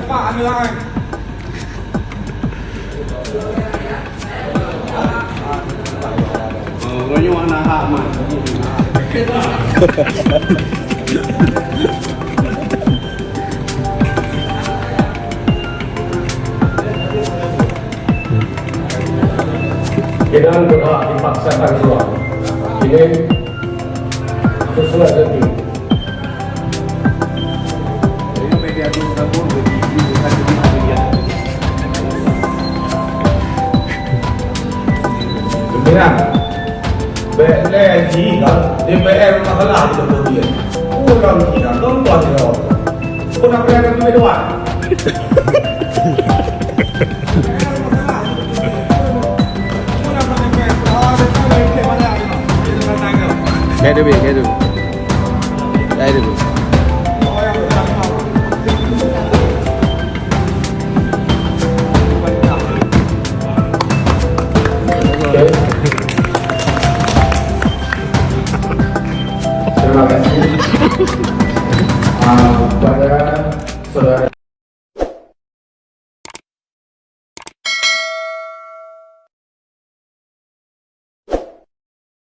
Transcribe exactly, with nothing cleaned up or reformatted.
Pak Amirah. Oh, uroe nyoe hana hak, Man. Keunan berhak dipaksakan keluar. Ini sesuai rezeki. Pimpinan, bèk lé jih kan, D P R masalah di tempat dia. Orang Cina, tuan-tuan Cina. Pun apa yang kami doa? Get the big, get the big. Get the big. Oke. Terima kasih. Ah, pada saudara